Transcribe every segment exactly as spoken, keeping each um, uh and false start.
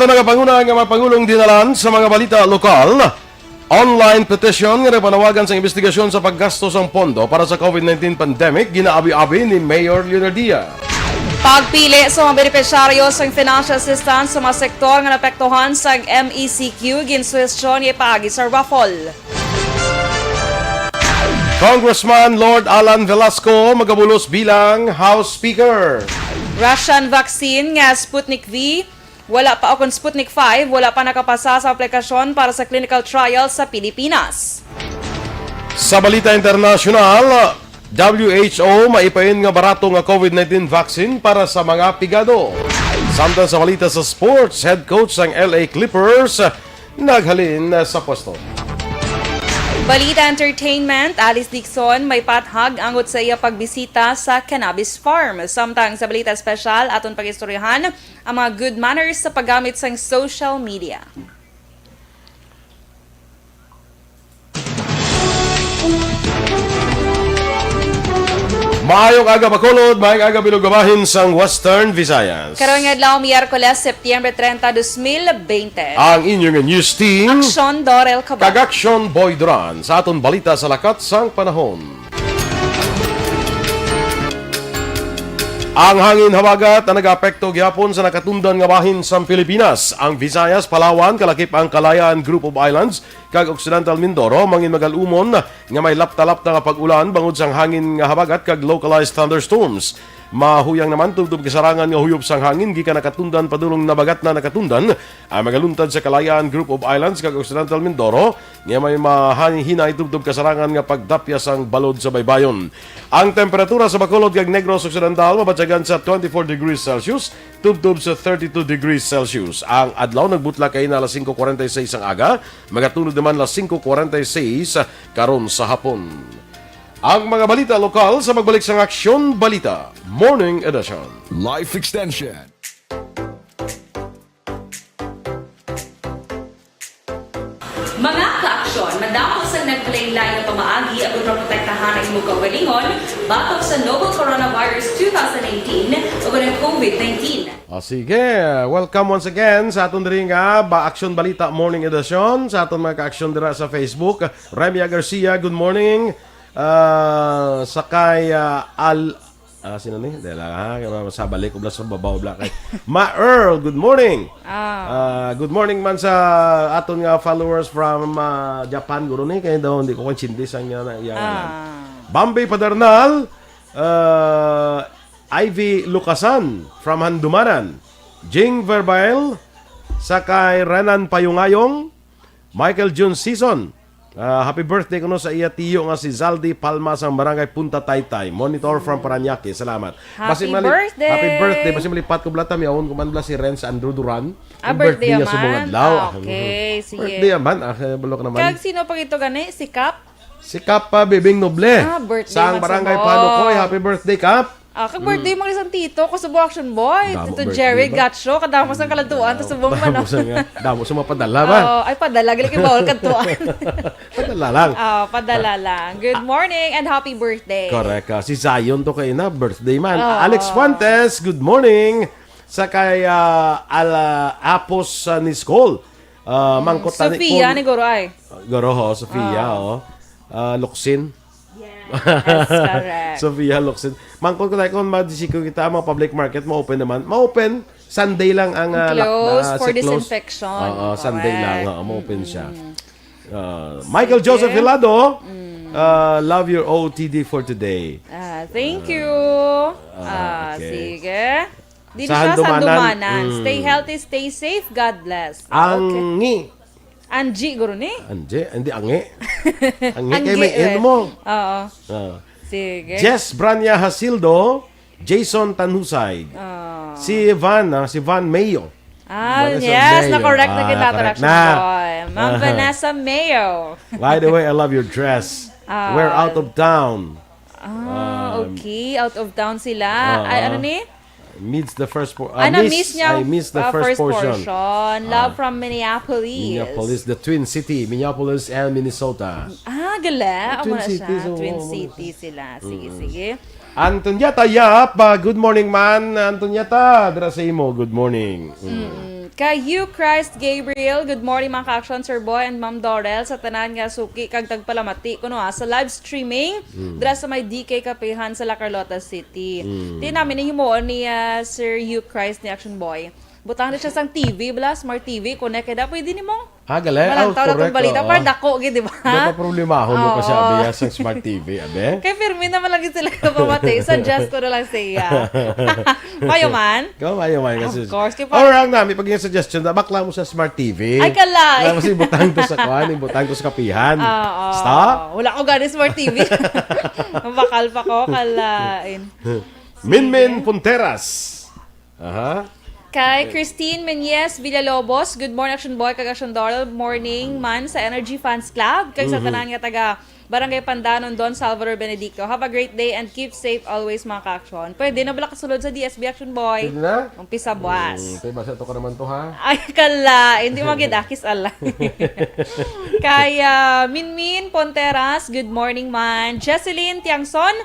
Sa mga panguna nga mga pangulong dinalan sa mga balita lokal, online petition nga nagpanawagan sa investigasyon sa paggasto sang pondo para sa COVID nineteen pandemic ginaabi-abi ni Mayor Leonardia. Pagpili sa mga benepisyaryo sang financial assistance sa mga sektor nga naapektuhan sang M E C Q ginsuhestyon nga ipaagi sa raffle. Congressman Lord Alan Velasco magabulos bilang House Speaker. Russian vaccine nga Sputnik V wala pa, o kon Sputnik five, wala pa nakapasa sa aplikasyon para sa clinical trial sa Pilipinas. Sa balita internasyonal, W H O maipayon nga barato nga COVID nineteen vaccine para sa mga pigado. Samtang sa balita sa sports, head coach sang L A Clippers naghalin sa pwesto. Balita entertainment, Alice Dixon may pathag angot sa iya pagbisita sa cannabis farm. Samtang sa balita espesyal, aton pag-istoryahan ang mga good manners sa paggamit sang social media. Maayong aga, Bacolod. Maayong aga, bilog nga bahin sang Western Visayas. Karon nga adlaw, Miyerkules, Septyembre treinta, dos mil bente. Ang inyo nga news team, Aksyon Dorel Cabal. Kag Aksyon Boy Duran sa aton balita sa lakat sang panahon. Ang hangin habagat ang nagaapekto gihapon sa nakatundan nga bahin sang Pilipinas, ang Visayas, Palawan, kalakip ang Kalayaan Group of Islands, kag Occidental Mindoro, mangin magal-umon nga may lapta-lapta nga pag-ulan bangod sang hangin nga habagat kag localized thunderstorms. Mahuyang naman tubtob kasarangan nga huyop sang hangin gikan nakatundan padulong nabagat na nakatundan ang magaluntad sa Kalayaan Group of Islands kag Occidental Mindoro nga may mahanay-hinay tubtob kasarangan nga pagdapya sang balod sa baybayon. Ang temperatura sa Bacolod kag Negros Occidental mabatyagan sa twenty-four degrees Celsius tubtob sa thirty-two degrees Celsius. Ang adlaw nagbutla kay na alas singko kuwarenta y seis ang aga, magatulod naman alas singko kuwarenta y seis karon sa hapon. Ang mga balita lokal sa pagbalik sang Aksyon Balita Morning Edition. Life Extension. Mga ka-aksyon, madamo sang naglain-lain nga pamaagi aron maprotektahan ang imong kaugalingon batok sa novel coronavirus two thousand nineteen o ang COVID nineteen. O sige, welcome once again sa aton diri nga ba Aksyon Balita Morning Edition, sa aton mga ka-aksyon dira sa Facebook. Remia Garcia, good morning. Ah, sakay, ah, Al Ah, sino ni? Dela, ha? Kaya sa balik, ubla sa babaw, ubla kay Ma Earl, good morning. Ah. Ah, good morning man sa aton nga followers from, ah, Japan, guro ni. Kaya daw, hindi ko konsindi sa inyo na iya ngalan. Ah. Bambi Padernal, ah, Ivy Lucasan from Handumanan. Jing Verbail, sa kay Renan Payungayong, Michael Jun Season. Ah, happy birthday kuno sa iya tiyo nga si Zaldi Palma sang Barangay Punta Taytay. Monitor from Parañaque. Salamat. Happy Basi mali-, birthday! Happy birthday. Basi malipat ko blata, miyawon ko man bla si Renz Andrew Duran. Ah, ang birthday birthday niya subong naman? Adlaw. Ah, okay, sige. Birthday man. Ah, kaya bulok naman. Kag sino pa gito gani? Si Kap? Si Kap pa, Bibing Noble. Ah, birthday sang man Barangay subong. Panukoy. Happy birthday, Kap. Ah, kag birthday Mm. mo isang tito ko subong, Action Boy. Damo Tito birthday Jerry ba? Gatcho, kadamo sang kaladtuan, to subong man, Damo no? sa nga, damo sa mapadala ba? Oo, ay, padala, gali kay bawal kadtuan. Padala lang. Ah, padala lang. Good morning and happy birthday. Correct. Ah, si Zion to kay na, birthday man. Oo. Alex Fuentes, good morning. Sa kay, ah, Ala Apos, ah, ni Skol. Ah, Mm, mangkot tani Sofia kung ni Goro ay. Goro, ho, Sofia, Ah. oh. Ah, Luksin. Yes, correct. Sofia Locsin. Mangkot ko tayo kung madisiko kita, ang mga public market, ma-open naman. Ma-open, Sunday lang ang, ah, lockdown, Close ah, for si close. disinfection. Oo, Sunday Correct. lang, oo, ma-open siya. Mm-mm. Ah, Michael Sige. Joseph Hilado, Mm. ah, love your O O T D for today. Ah, thank Ah, you. ah, Ah, okay. sige. Dili Sa siya sa Handumanan. Handumanan. Mm. Stay healthy, stay safe. God bless. Ang Okay. ngi. Angie, guro ni? Angie? Hindi, angi. Angi kay Angie, may eh. N mo. Oo. Ah. Sige. Jess Branya Hasildo, Jason Tanhusay. Ah. Si Van, ah, si Van Mayo. Ah, Vanessa yes, Mayo. na-correct na Ah, kita, correct correction na. boy. Ma'am Ah. Vanessa Mayo. By the way, I love your dress. Ah. We're out of town. Ah, Um, okay. Out of town sila. Ah, Ay, ah. ano ni? Miss the first por-, ah, Ah, na-miss miss, niya, I miss the ah, first first portion. portion. Love Ah. from Minneapolis. Minneapolis, the Twin City, Minneapolis and Minnesota. Ah, gala. Ah, Amo Twin na City, siya. so, Twin amo na City siya. sila. Sige, Mm-mm. sige. Antonieta Yap, ah, good morning man. Antonieta, dira sa imo, good morning. Mm. Mm. Kay you, Christ Gabriel, good morning, mga ka-action, Sir Boy and Ma'am Dorel, sa tanan nga suki kag tagpalamati kuno, ah, sa live streaming dira sa may D K Kapihan sa La Carlota City. Di namin himuon ni, ah, Sir You Christ ni Action Boy. Butang na siya sang T V, bala, smart T V, connect kay da, pwede nimo. Ah, gali? Malantaw na tong balita, oo. Para dako gid, di ba? Dapat problemahon mo pa siya, Oo. abi, sang smart T V, abi? Kay Fermin naman lagi sila kapamati. Suggest ko na lang sa iya. Kayo man? Ikaw, maayo man. Of course, kay pa- Or ang nami, pag yung suggestion na, bakla mo sa smart T V. Ay, kala. Wala mo si butang to sa kwan, yung butang to sa kapihan. Oo. Stop? Wala ko gani smart T V. Mabakal pa ko, kalain. Minmin Sige. Punteras. Aha. Kay Christine Menyes Villalobos, good morning, Action Boy, kag Action Doll. Morning man sa Energy Fans Club, kag sa Mhm. tanan nga taga Barangay Pandanon, Don Salvador Benedicto. Have a great day and keep safe always, mga ka-action. Pwede na bala kasulod sa D S B, Action Boy? Pwede na? Umpisa buwas. Mm, tayo, basa to ka naman to, ha? Ay, kala, hindi magidakis, ala. Kay, ah, Minmin Ponteras, good morning man. Jesseline Tiangson,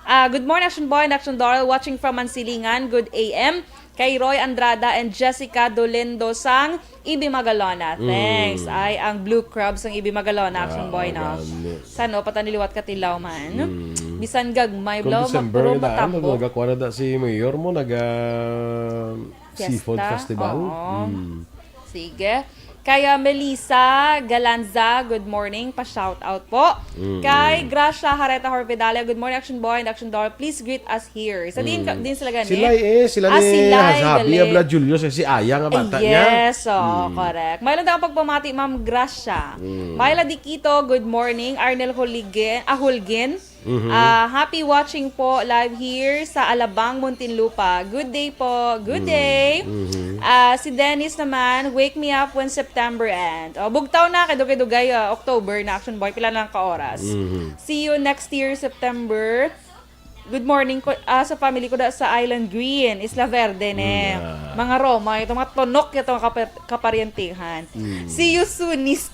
ah, good morning, Action Boy and Action Doll, watching from Mansilingan, good A M. Kay Roy Andrada and Jessica Dolendo sang Ibi Magalona. Mm. Thanks. Ay, ang blue crab sang Ibi Magalona, Action Ah, Boy, no? gani. Sano, pataniliwat ka tilaw man. Mm. Bisan gagmay, Kung blo, December mapuro na, ano, matambok. nagakuha na da si Mayor mo, naga Fiesta? Seafood Festival? Oo. Mm. Sige. Kaya Melissa Galanza, good morning. Pa-shout out po. Mm. Kay Gracia Hareta Horpedale, good morning, Action Boy and Action Doll. Please greet us here. Sa din, Mm. din sila gani? Sila eh, sila Ah, ni sila, Hasabi, galing. Abla Julio, sa si Aya nga bata Ay, niya. yes, oo, Mm. correct. Mayroon tayong pagpamati, Ma'am Gracia. Mm. Myla Diquito, good morning. Arnel Huligen, ah, Hulgin. Mhm. Ah, happy watching po live here sa Alabang, Muntinlupa. Good day po. Good Mm, day. mhm. Ah, si Dennis naman, wake me up when September end. Oh, bugtaw na, kay dugay-dugay, ah, October na, Action Boy. Pila na lang ka oras? Mhm. See you next year, September. Good morning ko, ah, sa family ko da sa Island Green, Isla Verde, ne. Mm, ah. Mga Roma, itong mga tunok, itong kapar-, kaparyentehan. Mm. See you soonist.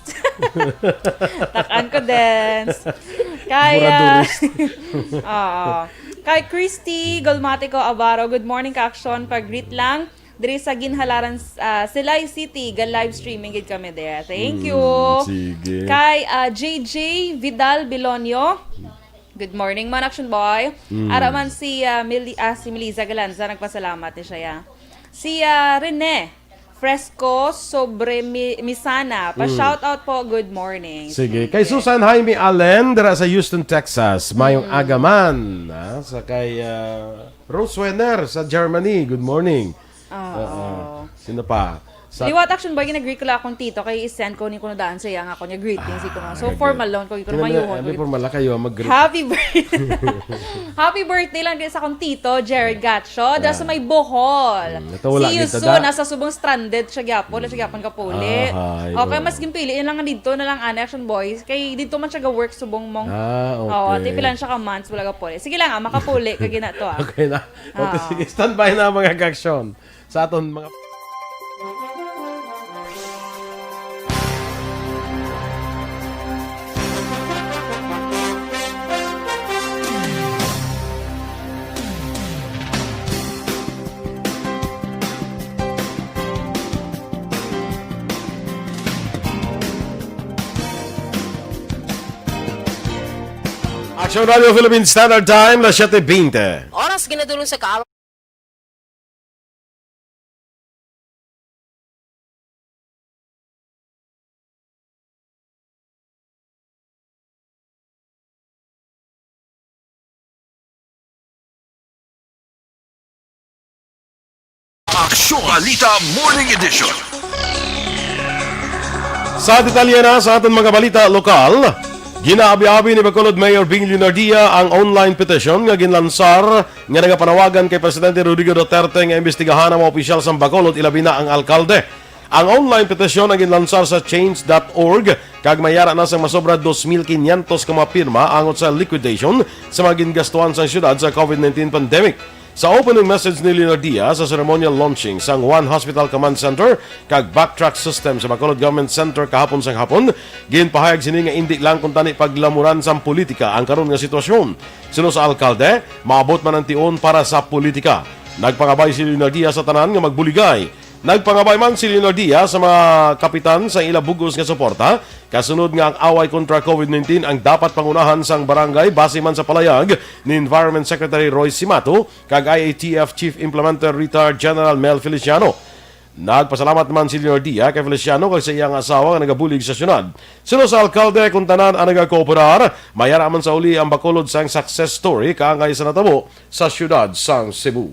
Takan ko, Dens. Kaya, Buradurist. Oo. Kay Christy Golmatico Avaro, good morning, ka-action. Pag-greet lang. Diri sa Ginhalaran, ah, Silay City, ga-live streaming gid kami there. Thank Mm, you. sige. Kay, ah, J J Vidal Bilonio, good morning man, Action Boy. Mm. Ara man si, ah, Mili-, ah, si Melissa Galanza, nagpasalamat ni siya, ya. Si, ah, Rene Fresco sobre Mi-, Misana, pa Mm. shout out po, good morning. Sige. Sige. Kay Susan Jaime Allen, dira sa Houston, Texas. Mayong Mm. aga man, ah, sa kay, ah, Rose Wenner sa Germany. Good morning. Oo. Oo. Sino pa? Sa Liwat, Action Boy, gina-greet ko lang akong tito, kay i-send ko ni kuno daan sa iya nga ako niya greetings, Ah, ito nga. So, nag- formal lang ko, ito Kaya na, mayuhon ano, ko. Formal lang kayo, mag-greet. Happy birthday. Happy birthday lang din sa akong tito, Jared Gacho, da sa Ah. may Bohol. Mm, ito wala See you kita, soon. da. Nasa subong stranded siya gyapon, wala siya gyapon kapuli. Ahay, Okay, oo. mas gimpili yun lang dito na lang, ano, Action Boys. Kay dito man siya ga-work subong mong Ah, Oo, okay. tipilan siya ka months, wala kapuli. Sige lang, ah, makapuli, kagina to, ah. Okay na. Okay, Oo. sige, standby na, mga ka-action. Sa aton mga Action Radio Philippine Standard Time, las siete veinte. Oras ginadulong sa ka- Aksyon Balita Morning Edition. Sa detalye na sa aton mga balita lokal, ginaabi-abi ni Bacolod Mayor Bing Leonardia ang online petition nga ginlansar nga nagapanawagan kay Presidente Rodrigo Duterte nga imbestigahan ang mga opisyal sa Bacolod, ilabi na ang alkalde. Ang online petisyon ang ginlansar sa change dot org kag may ara na sang masobra dos mil quinientos ka mga pirma angot sa liquidation sa mga gingastuhan sang siyudad sa COVID nineteen pandemic. Sa opening message ni Leonardia sa ceremonial launching sang One Hospital Command Center kag Backtrack System sa Bacolod Government Center kahapon sang hapon, ginpahayag sini nga indi lang kuntani paglamuran sang politika ang karon nga sitwasyon. Suno sa alkalde, maabot man ang tion para sa politika. Nagpangabay si Leonardia sa tanan nga magbuligay Nagpangabay man si Leonardia sa mga kapitan sa ila bug-os nga suporta, kasunod nga ang away kontra COVID nineteen ang dapat pangunahan sang barangay, base man sa palayag ni Environment Secretary Roy Simato kag I A T F Chief Implementer Retired General Mel Feliciano. Nagpasalamat man si Leonardia kay Feliciano kag sa iyang asawa nga nagabulig sa syudad. Suno sa alkalde, kung tanan ang nagakooperar, mayara man sa uli ang Bacolod sang success story kaangay sa natabo sa syudad sang Cebu.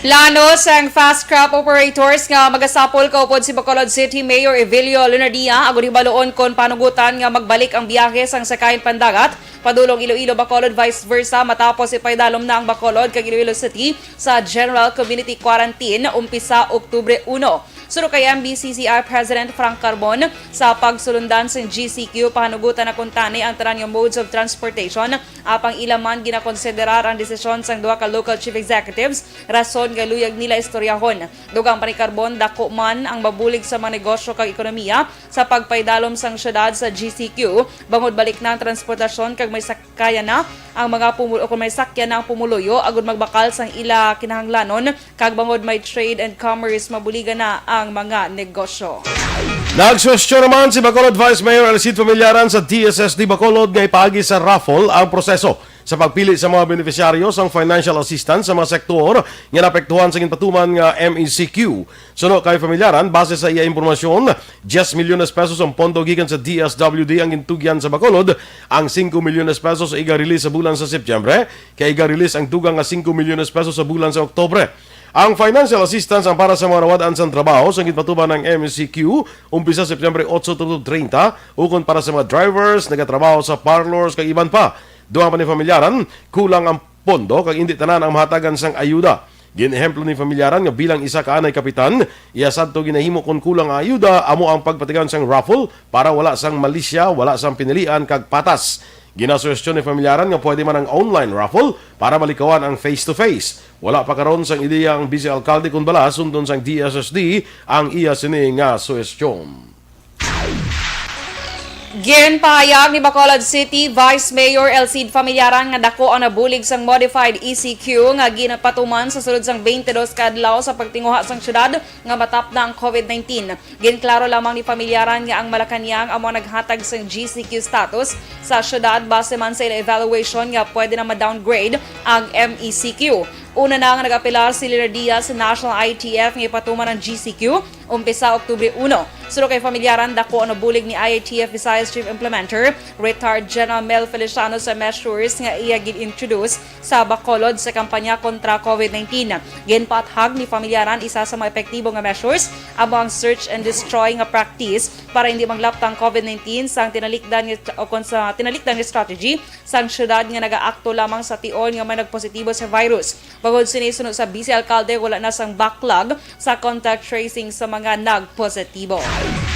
Plano sang fast crab operators nga magasapol kaupod si Bacolod City Mayor Evelio Leonardia agud hibaluon kon panugutan nga magbalik ang biyahe sang sakayan pandagat padulong Iloilo, Bacolod, vice versa, matapos ipaidalom na ang Bacolod kag Iloilo City sa General Community Quarantine umpisa Oktubre uno. Suno kay M B C C I President Frank Carbon, sa pagsulundan sang G C Q, pahanugutan na kuntani ang tanan nga modes of transportation, apang ila man ginakonsiderar ang desisyon sang duha ka local chief executives, rason nga luyag nila istoryahon. Dugang pa ni Carbon, dako man ang mabulig sa mga negosyo kag ekonomiya sa pagpaidalom sang syudad sa G C Q, bangod balik na ang transportasyon kag may sakyan na ang mga pumul-, o kung may sakyan na ang pumuluyo agud magbakal sang ila kinahanglanon, kag bangod may trade and commerce, mabuligan na ang mga negosyo. Nagsuwestyon naman si Bacolod Vice Mayor Alcide Familiaran sa D S S D Bacolod nga ipaagi sa raffle ang proseso sa pagpili sa mga benepisyaryo sang financial assistance sa mga sektor nga naapektuhan sa ginpatuman nga M E C Q. Suno kay Familiaran, base sa iya impormasyon, diyes milyones pesos ang pondo gikan sa D S W D ang gintugyan sa Bacolod, ang singko milyones pesos iga-release sa bulan sa Setyembre, kay iga-release ang dugang nga singko milyones pesos sa bulan sa Oktubre. Ang financial assistance ang para sa mga nawad-an sang trabaho sa gitpatuman ng M E C Q, umpisa Setyembre otso tubtob treinta, ukon para sa mga drivers, nagatrabaho sa parlors, kag iban pa. Dugang pa ni Familiaran, kulang ang pondo kag indi tanan ang mahatagan sang ayuda. Gin-ehemplo ni Familiaran nga bilang isa ka anay kapitan, iya sadto ginahimo kon kulang ang ayuda amo ang pagpatigayon sang raffle para wala sang malisya, wala sang pinilian kag patas. Ginasuhestyon ni Familiaran nga pwede man ang online raffle para malikawan ang face-to-face. Wala pa karon sang ideya ang Vice Alkalde kon bala sundon sang D S S D ang iya sini nga suhestyon. Ginpahayag ni Bacolod City Vice Mayor Elcid Familiaran nga dako ang nabulig sang modified E C Q nga ginapatuman sa sulod sang twenty-dos ka adlaw sa pagtinguha sang syudad nga matapna ang COVID nineteen. Ginklaro lamang ni Familiaran nga ang Malacañang amo ang naghatag sang G C Q status sa syudad base man sa ila evaluation nga pwede na ma-downgrade ang M E C Q. Una na nga nag-apelar si Leonardia sa National I A T F nga ipatuman ang G C Q umpisa Oktubre uno. Suno kay Familiaran, dako ang nabulig ni I A T F Visayas Chief Implementer, Retired General Mel Feliciano, sa measures nga iya gin-introduce sa Bacolod sa kampanya kontra COVID nineteen. Ginpaathag ni Familiaran, isa sa mga epektibo nga measures amo ang search and destroy nga practice para hindi maglapta ang COVID nineteen sang tinalikdan nga, o kon sa tinalikdan nga strategy sang syudad nga nagaakto lamang sa tion nga may nagpositibo sa virus. Bangod sini, suno sa Vice Alkalde, wala na sang backlog sa contact tracing sa mga nagpositibo.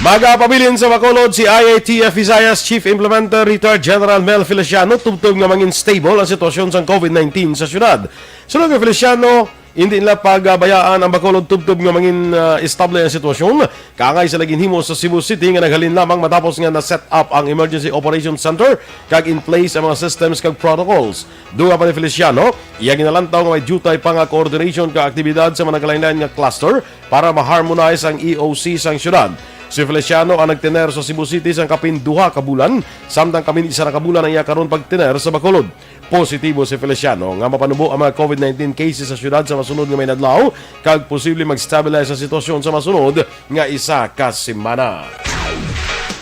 Magapabilin sa Bacolod si I A T F Visayas Chief Implementer Retired General Mel Feliciano tubtob nga mangin stable ang sitwasyon sang COVID nineteen sa syudad. Suno kay Feliciano, hindi nila pagabayaan ang Bacolod tubtob nga mangin, ah, estable ang sitwasyon. Kaangay sa ginhimo sa Cebu City nga naghalin lamang matapos nga na-set up ang Emergency Operations Center kag in place ang mga systems kag protocols. Dugang pa ni Feliciano, iya ginalantaw nga may diutay pa nga coordination ka aktibidad sa mga nagkalainlain nga cluster para ma-harmonize ang E O C sang syudad. Si Feliciano ang nagtener sa Cebu City sang kapin duha ka bulan, samtang kapin isa na ka bulan ang iya karon pagtener sa Bacolod. Positibo si Feliciano nga mapanubo ang mga COVID nineteen cases sa syudad sa masunod nga mga adlaw, kag posible mag-stabilize ang sitwasyon sa masunod nga isa ka semana.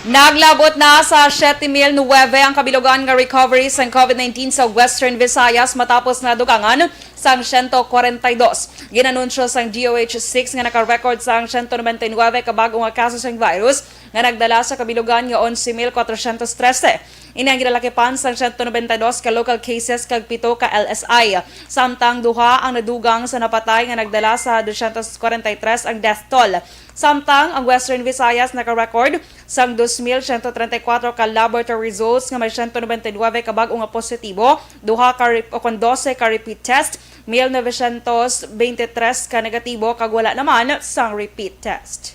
Naglabot na sa siyete mil nuwebe ang kabilugan nga recovery sang COVID nineteen sa Western Visayas matapos nadugangan sang siyento kwarenta y dos. Ginanunsyo sang D O H six nga naka-record sang siyento nobenta y nuwebe ka bag-o nga kaso sang virus nga nagdala sa kabilugan nga onse mil kwatrosyentos trese. Ini ang ginalakipan sang siyento nobenta y dos ka local cases kag pito ka L S I. Samtang duha ang nadugang sa napatay nga nagdala sa dosyentos kwarenta y tres ang death toll. Samtang ang Western Visayas naka-record sang dos mil siyento treinta y kuwatro ka laboratory results nga may siyento nobenta y nuwebe ka bag-o nga positibo, duha ka rep-, o kon dose ka repeat test, mil novecientos beintitres ka negatibo, kag wala naman sang repeat test.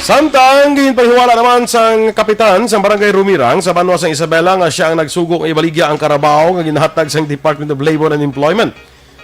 Samtang ginpahiwala naman sang kapitan sang Barangay Rumirang sa banwa sang Isabela nga sia ang nagsugo nga ibaligya ang karabaw nga ginahatag sang Department of Labor and Employment.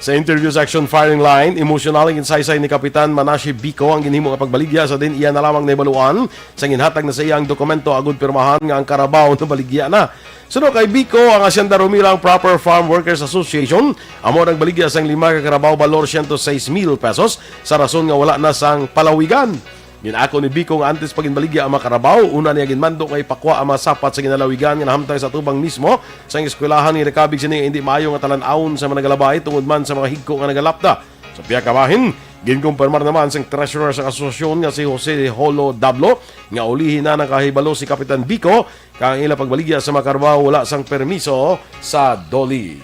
Sa interview sa Action Firing Line, emosyonal ang ginsaysay ni Kapitan Manashe Bico ang ginhimo nga pagbaligya sa diin iya na lamang nahibaluan sa ginhatag na sa iya ang dokumento agud pirmahan nga ang Carabao nabaligya na. Suno kay Bico, ang Hacienda Romirang Proper Farm Workers Association amo nagbaligya sang lima ka Carabao balor siyento sais mil pesos sa rason nga wala na sang palawigan. Ginako ni Bico nga antes pa ginbaligya ang mga Carabao, una niya ginmando nga ipakwa ang mga sapat sa ginalawigan nga nahamtang sa atubang mismo sang eskwelahan nga nakabig sini nga indi maayo nga talan-awon sa mga nagalabay tungod man sa mga higko nga nagalapda. Sa pihak ka bahin, ginkumpirmar naman sang treasurer sang asosasyon nga si Jose Holo Dablo nga ulihi na nakahibalo si Kapitan Bico kang ila pagbaligya sa mga Carabao wala sang permiso sa DOLE.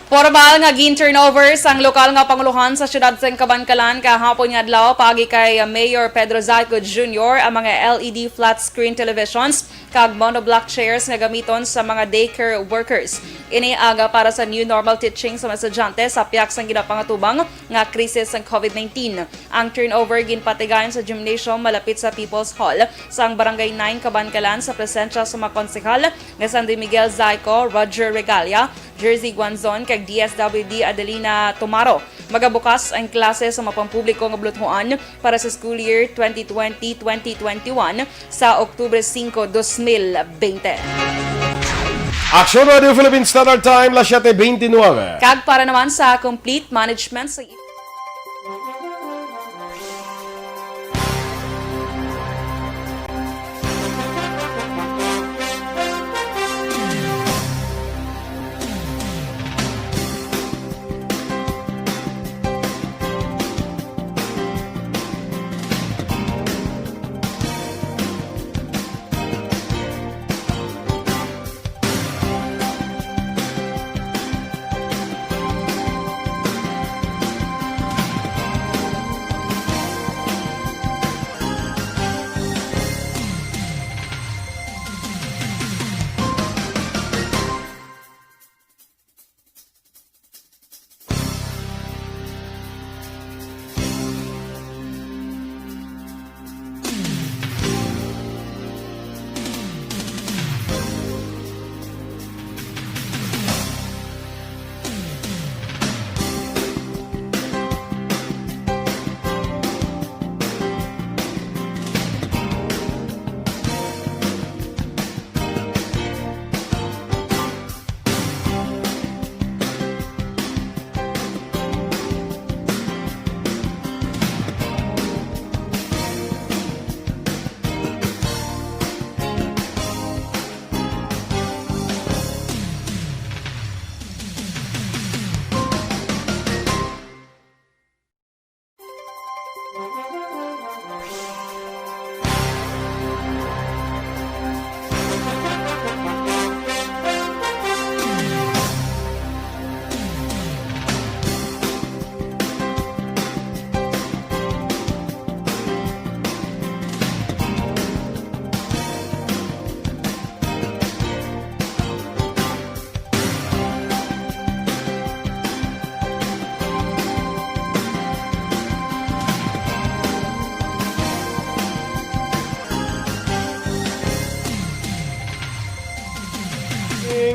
Pormal nga gin-turnover sang lokal nga pangulohan sa siyudad sang Kabankalan kahapon nga adlaw paagi kay Mayor Pedro Zaico Junior ang mga L E D flat screen televisions kag monoblock chairs nga gamiton sa mga daycare workers. Ini ang para sa new normal teaching sa mga estudyante sa pihak sang ginapangatubang nga krisis sang COVID nineteen. Ang turnover ginpatigayon sa gymnasium malapit sa People's Hall sang Barangay nine Kabankalan sa presensya sa mga konsehal nga San Miguel Zaico, Roger Regalia, Jersey Guanzon, kag D S W D Adelina Tomaro. Magabukas ang klase sa mga pampubliko nga buluthoan para sa school year twenty twenty, twenty twenty-one sa Oktubre singko, dos mil bente. Action Radio Philippine Standard Time, las siete veintinueve. Kag para naman sa complete management sa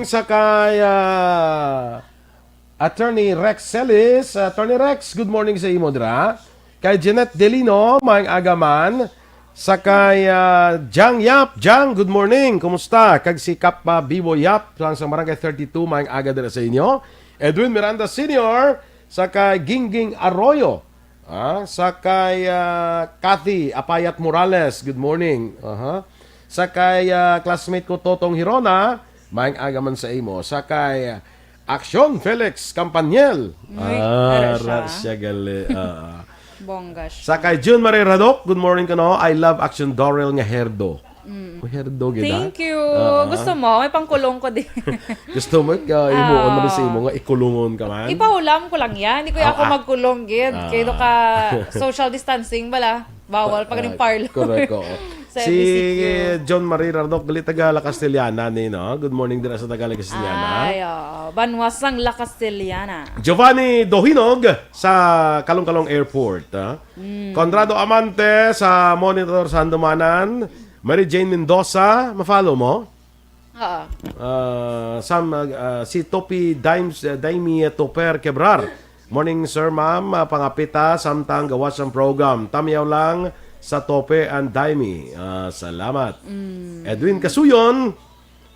Sa kay, ah, Attorney Rex Celis. Attorney Rex, good morning sa imo dira. Kay Jeanette Delino, maayong aga man. Sa kay, ah, Jang Yap. Jang, good morning. Kumusta? Kag si Kap, ah, Bibo Yap, sang, sang Barangay thirty-two, maayong aga dira sa inyo. Edwin Miranda Senior, sa kay Gingging Arroyo. Ah, sa kay, ah, Kathy Apayat Morales, good morning. Aha. Sa kay, ah, classmate ko Totong Hirona, maayong aga man sa imo. Sa kay, ah, Aksyon Felix Campaniel. Uy, ara siya. Ara siya gali. Ah. Bongga siya. Sa kay June Marie Radok, good morning kuno. I love Aksyon Dorel nga herdo. Mm. Uy, herdo gid, ah. Thank you. Ah. Gusto mo? May pangkulong ko din. Gusto mo, ikaw, himuon man sa imo nga ikulungon ka man? Ipahulam ko lang yan. Hindi ko ako magkulong gid. Ah. Kay do ka social distancing bala. Bawal pa ganing parlor. Correct, oo. Sa si M B C Q. John Marie Rardok, gali taga La Castellana ni, no? Good morning dira sa taga La Castellana. Ay, oo. Banwa sang La Castellana. Giovanni Dohinog sa Calong-Calong Airport, ah. Mm. Conrado Amante sa Monitor sa Handumanan. Mary Jane Mendoza, ma-follow mo? Oo. Ah, Sam, ah, ah, si Topi Dimes, ah, Daimi, ah, Toper Quebrar. Morning, sir, ma'am. Ah, pangapita, samtang gawas ang program. Tamyaw lang sa Tope and Daimi. Ah, salamat. Mm. Edwin Kasuyon,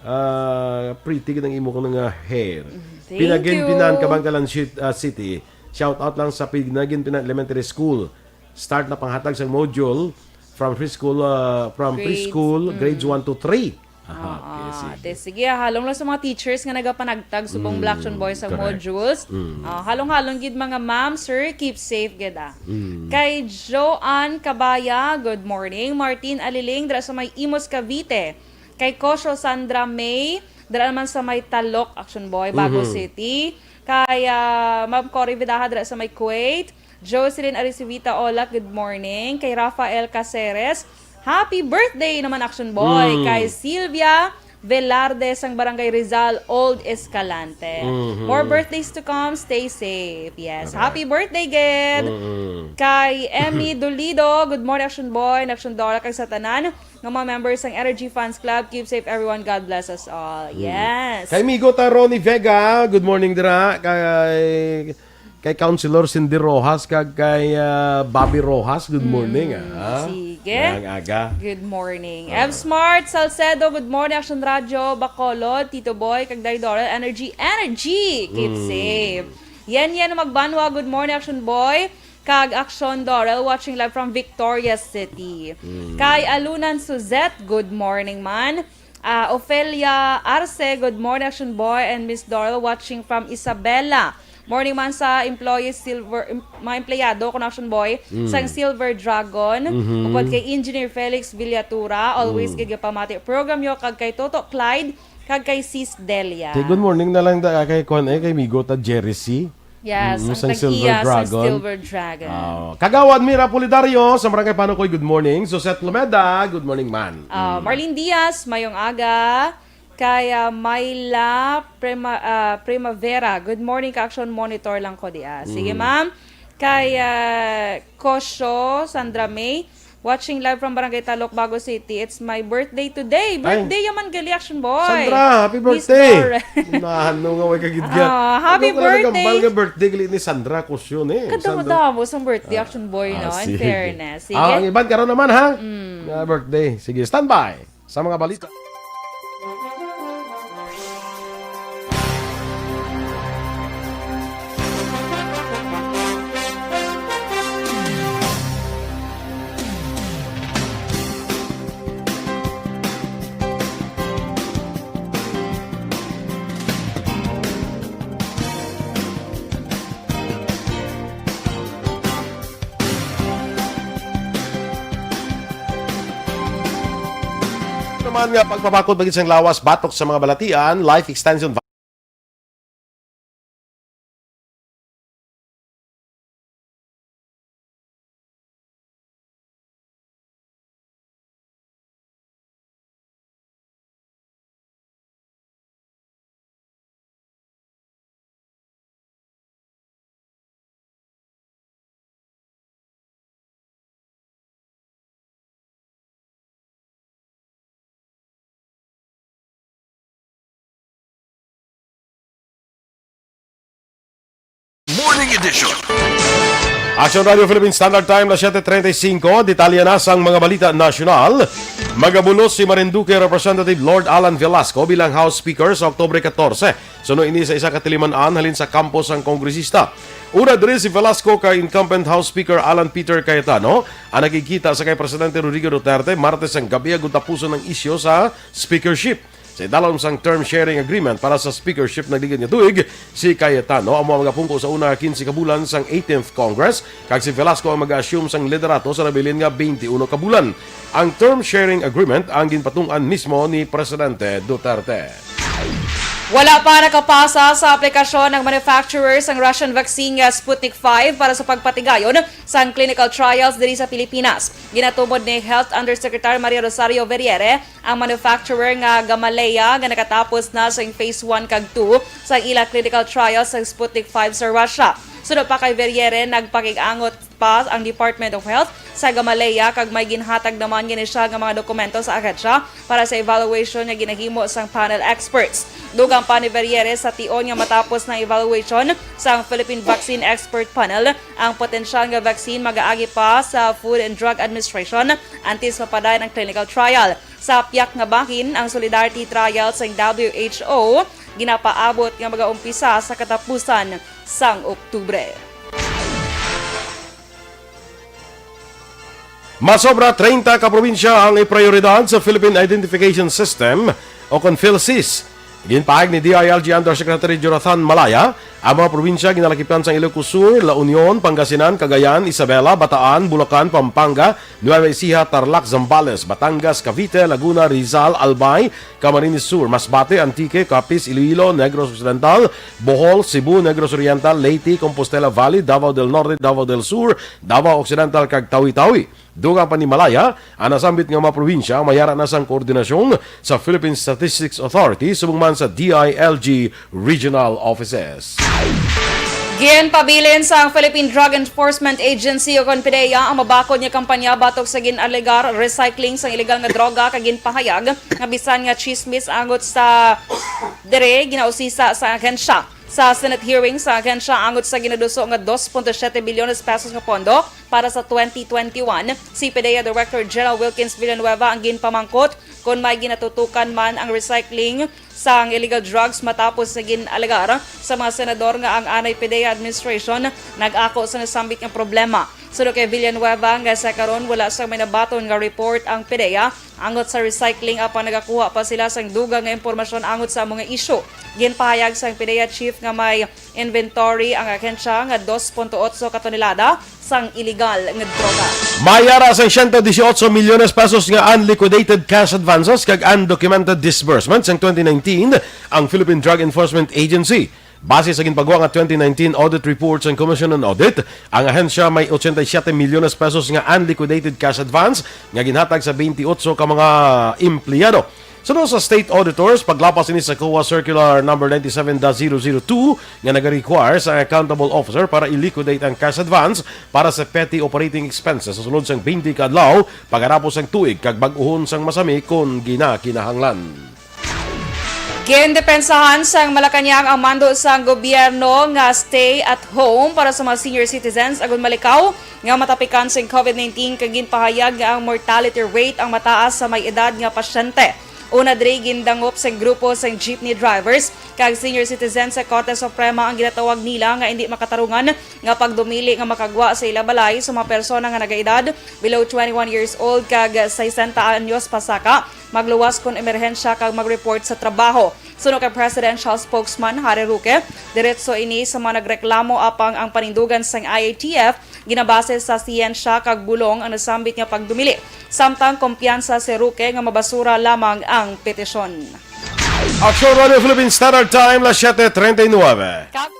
ah, pretty gid ang imo kang nga hair. Mm, thank Pinaginpinan you. Kabangkalan Cit-, ah, City. Shout out lang sa Pinaginpinan Elementary School. Start na panghatag sa module from preschool, ah, from Grades, preschool, mm. grades one to three. Aha, Oo, okay, sige. Te, sige, ah, halong lang sa mga teachers nga nagapanagtag subong Mm, Black Action Boy sa correct. modules. Mm. Ah, halong-halong gid, mga ma'am, sir, keep safe gid, ah. Mm. Kay Joanne Kabaya, good morning. Martin Aliling, dira sa may Imus, Cavite. Kay Kosyo Sandra May, dira naman sa may Talok, Action Boy, Bago Mhm. City. Kay, ah, Ma'am Cory Vidaja, dira sa may Kuwait. Jocelyn Aricivita Olak, good morning. Kay Rafael Caceres, happy birthday naman, Action Boy. Mm. Kay Sylvia Velarde sang Barangay Rizal, Old Escalante. Mhm. More birthdays to come. Stay safe. Yes. Alright. Happy birthday, Ged. Mm-mm. Kay Emmy Dolido, good morning, Action Boy, Action Dora, kag sa tanan nga mga members sang Energy Fans Club. Keep safe, everyone. God bless us all. Mm. Yes. Kay Migo ta Ronnie Vega, good morning dira. Kay Kay Councilor Cindy Rojas kag kay, ah, Bobby Rojas, good morning, Mm, ah. sige. Mayang aga. Good morning. Ah. Ev Smart Salcedo, good morning, Action Radio, Bacolod, Tito Boy, kag Day Doral, energy, energy! Keep Mm. safe. Yen Yen Magbanwa, good morning, Action Boy, kag Action Doral, watching live from Victoria City. Mm. Kay Alunan Suzette, good morning man. Ah, Ofelia Arce, good morning, Action Boy and Miss Doral, watching from Isabela. Morning man sa employees, Silver, em-, mga empleyado, kuno, Action Boy, Mm. sang Silver Dragon. Mhm. Upod kay Engineer Felix Villatura, always Mm. gid gapamati program yo, kag kay Toto Clyde, kag kay Sis Delia. Kay good morning na lang da, kay kuwan eh, kay Migo ta Jerry C. Yes, Mm, ang sang tag-iya Silver sang Dragon. Silver Dragon. Ah, Kagawad Mira Pulidario sa Barangay Panukoy, good morning. Suzette Lumeda, good morning man. Ah, Mm. Marlene Diaz, mayong aga. Kay, ah, Myla Prima-, ah, Primavera, good morning, ka-Action, monitor lang ko di, ah. Sige, Mm. ma'am. Kay, ah, Kosyo, Sandra May, watching live from Barangay Talok, Bago City. It's my birthday today. Ay. Birthday yaman gali, Action Boy. Sandra, happy Miss birthday. Doris. Nahano nga way ka gid ka. Ah, happy Ano ka lang birthday. Nagambal nga birthday gali ni Sandra Kosyo ni? Kadamo-damo sang birthday, Ah. Action Boy, Ah, no? In sige. fairness. Sige. Ah, ang iban karon naman, ha? Mm. Nga birthday. Sige, standby sa mga balita. Naman nga pagpabakod bagid sang lawas batok sa mga balatian, life extension Morning Edition. Action Radio Philippine Standard Time, las siete treinta y cinco. Detalye na sang mga balita nasyonal. Magabulos si Marinduque Representative Lord Alan Velasco bilang House Speaker sa Oktubre catorce. Suno ini sa isa ka tiliman-an halin sa kampo sang kongresista. Una diri si Velasco kay incumbent House Speaker Alan Peter Cayetano, ang nakigkita sa kay Presidente Rodrigo Duterte Martes sang gabi agud tapuson ang isyu sa speakership. Sa idalom sang term sharing agreement para sa speakership nagligad nga tuig, si Cayetano amo ang magapungko sa una nga quince ka bulan sang eighteenth Congress, kag si Velasco ang mag-assume sang liderato sa nabilin nga twenty-one ka bulan. Ang term sharing agreement ang ginpatung-an mismo ni Presidente Duterte. Wala pa nakapasa sa aplikasyon ang manufacturer sang Russian vaccine nga Sputnik five para sa pagpatigayon sang clinical trials diri sa Pilipinas. Ginatumod ni Health Undersecretary Maria Rosario Verriere ang manufacturer nga Gamaleya nga nakatapos na sa phase one kag two sa ila clinical trials sa Sputnik five sa Russia. Suno pa kay Verriere, nagpakig-angot pa ang Department of Health sa Gamaleya, kag may ginhatag naman gani siya nga mga dokumento sa ahensya para sa evaluation nga ginahimo sang panel experts. Dugang pa ni Verieres, sa tion nga matapos ng evaluation sang Philippine Vaccine Expert Panel, ang potensyal nga vaccine magaagi pa sa Food and Drug Administration antes mapadayon ang clinical trial. Sa piyak nga bahin, ang Solidarity Trial sang W H O ginapaabot nga magaumpisa sa katapusan sang Oktubre. Masobra treinta ka probinsya ang iprioridad sa Philippine Identification System o kon PhilSys. Ginpahayag ni D I L G Undersecretary Jonathan Malaya. Ang mga probinsya ginalakipan sang Ilocos Sur, La Union, Pangasinan, Cagayan, Isabela, Bataan, Bulacan, Pampanga, Nueva Ecija, Tarlac, Zambales, Batangas, Cavite, Laguna, Rizal, Albay, Camarines Sur, Masbate, Antique, Capiz, Iloilo, Negros Occidental, Bohol, Cebu, Negros Oriental, Leyte, Compostela Valley, Davao del Norte, Davao del Sur, Davao Occidental, kag Tawi-Tawi. Dugang pa ni Malaya, ang nasambit nga mga probinsya mayara na sang koordinasyon sa Philippine Statistics Authority subong man sa D I L G regional offices. Ginpabilin sang Philippine Drug Enforcement Agency o kon PDEA ang mabakod nga kampanya batok sa gin-alegar recycling sang iligal nga droga, kag ginpahayag nga bisan nga chismis angot sa diri ginausisa sa ahensya. Sa Senate hearing sa ahensya angot sa ginaduso nga dos punto siete bilyones pesos nga pondo para sa twenty twenty-one, si PDEA Director General Wilkins Villanueva ang ginpamangkot kon may ginatutukan man ang recycling sang illegal drugs matapos nga gin-alegar sa mga senador nga ang anay PDEA administration nag-ako sa nasambit nga problema. Suno kay Villanueva nga sa karon wala sang may nabaton nga report ang PDEA angot sa recycling, apan nagakuha pa sila sang dugang nga impormasyon angot sa amo nga isyu. Ginpahayag sang PDEA chief nga may inventory ang ahensya nga dos punto otso ka tonelada sang iligal nga droga. Mayara sang siyento disiotso milyones pesos nga unliquidated cash advances kag undocumented disbursements sang twenty nineteen ang Philippine Drug Enforcement Agency. Base sa ginpagwa nga twenty nineteen audit report sang Commission on Audit, ang ahensya may ochenta y siete milyones pesos nga unliquidated cash advance nga ginhatag sa twenty-eight ka mga empleyado. Suno sa state auditors, paglapas ini sa COA Circular Number ninety-seven dash zero zero two nga nag-require sa accountable officer para i-liquidate ang cash advance para sa petty operating expenses sa sulod sang twenty ka adlaw pagkatapos sang tuig kag bag-ohon sang masami kon ginakinahanglan. Gindepensahan sang Malacañang ang mando sang gobyerno nga stay at home para sa mga senior citizens agud malikaw nga matapikan sing COVID nineteen, kag ginpahayag nga ang mortality rate ang mataas sa may edad nga pasyente. Una diri, gindangop sang grupo sang jeepney drivers kag senior citizens sa Korte Suprema ang ginatawag nila nga indi makatarungan nga pagdumili nga makagwa sa ila balay sa mga persona nga nagaedad below twenty-one years old kag sesenta anyos pasaka, magluwas kon emerhensya kag mag-report sa trabaho. Suno kay Presidential Spokesman Harry Roque, diretso ini sa mga nagreklamo, apang ang panindugan sang I A T F ginabase sa siyensya kag bulong ang nasambit nga pagdumili. Samtang kumpiyansa si Roque nga mabasura lamang ang petisyon. Aksyon Radio Philippine Standard Time, las siete treinta y nueve. Kag-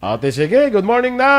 Ate, sige, good morning na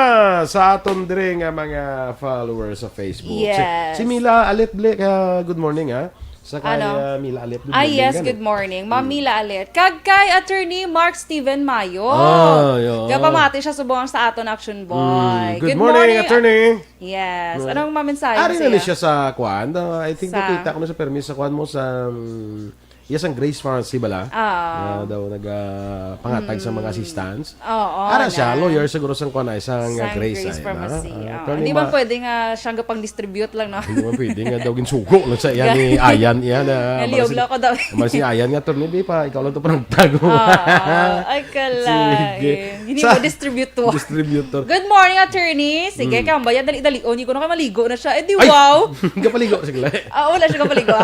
sa aton diri nga mga followers sa Facebook. Si, Yes. si Mila Alit, bli, ah, good morning, ha? Sa kay, Ano? ah, Mila Alit, good Ah, morning, yes, gani. Good morning, Ma'am Mm. Mila Alit. Kag kay Attorney Mark Steven Mayo. Ah, yo. Gapamati siya subong sa aton Action Boy. Mm, good Good morning, morning, Attorney. Yes. Mm. Anong mamensahe Ari mo na ni siya? siya sa kwan. Ah, I think Sa nakita ko na siya permi sa kwan mo sa, mm, yes, ang Grace Pharmacy bala. Ah. Na daw nag, ah, pangatag sa mga Mm. assistance. Oo, Ara siya, na. lawyer siguro sang kwan ay, sang, ah, Sang Grace Grace ay, na. Pharmacy, Ah, oo. attorney Hindi man ma- pwede nga siyang gapang-distribute lang, no? Hindi man pwede nga daw ginsugo lang sa iya ni Ayan, iya na. Nga liyog Mara si, lang ako daw. mara si Ayan nga, attorney, di pa, ikaw lang to panagtago. Oo. Ay, kala, Sige. eh. Hindi Sa mo distribute to. distributor. Good morning, attorney. Sige, Mm. kambaya, dali-dali. O, hindi ko na ka maligo na siya. Eh, di Ay! wow. Kapaligo, sige lang. Ah, wala siya kapaligo.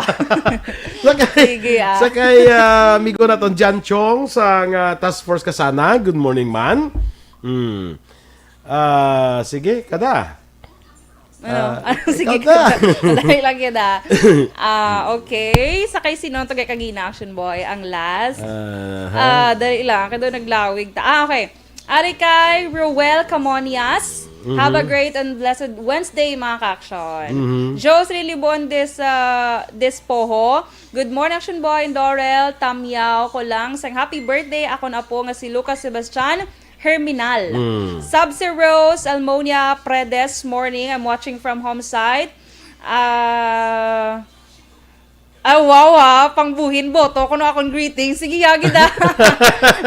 Sa kay, Sige, ah. sa kay, ah, amigo naton, Jan Chong, sa nga Task Force Kasana. Good morning, man. Hmm. Ah, sige, kada. Ano? Ah, Ano? Sige, ikaw na. kada. Dali lang yun, ah. Ah, okay. Sa kay sino to kay kagina, Action Boy? Ang last? Ah, ha? Ah, dali lang. Kaya daw naglawig ta. Ah, okay. Ari kay Roel Camonias. Have a Mhm. great and blessed Wednesday, mga ka-action. Mhm. Jocelyn Libon Des, ah, Despojo. Good morning, Action Boy and Dorel. Tamyaw ko lang sang happy birthday akon apo nga si Lucas Sebastian Herminal. Mm. Subse Rose Almonia Predes, morning. I'm watching from home site. Ah, ah, wow, ha. Pangbuhin boto kuno akong greeting. Sige, yagi da.